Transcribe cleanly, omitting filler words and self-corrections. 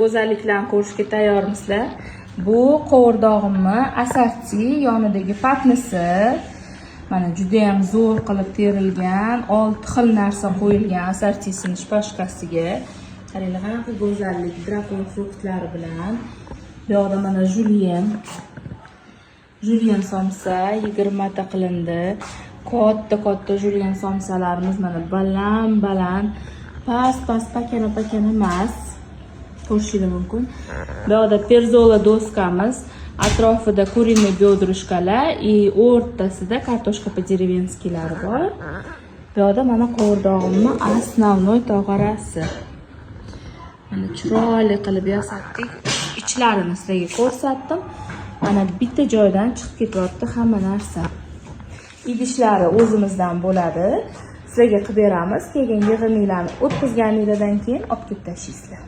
Go'zalliklarni ko'rishga tayyormisizlar? Bu qovurdog'imni assorti, yonidagi patnisi. Mana, judayam zo'r qilib terilgan, olti xil narsa qo'yilgan assortisini шпажка siga. Qaranglar, qanaqa go'zallik, дракон фрукт lari bilan. Bu yoqda mana жульен. Жульен somsa 20 ta qilindi. Katta katta жульен somsalarimiz mana, baland baland, past past, pakana pakana emas. Ko'rishingiz mumkin. Bu yoqda перзола doskamiz, atrofida куриный бедрышка lar и o'rtasida kartoshka по-деревенски lari bor. Bu yoqda mana qovurdog'imni основной tog'orasi. Mana, chiroyli qilib yasatdik. Ichlarini sizlarga ko'rsatdim. Mana, bitta joydan chiqib ketyapti hamma narsa. Idishlari o'zimizdan bo'ladi. Sizlarga qilib beramiz. Kelgan yig'ininglarni o'tkazganinglardan keyin olib kelib tashlaysizlar.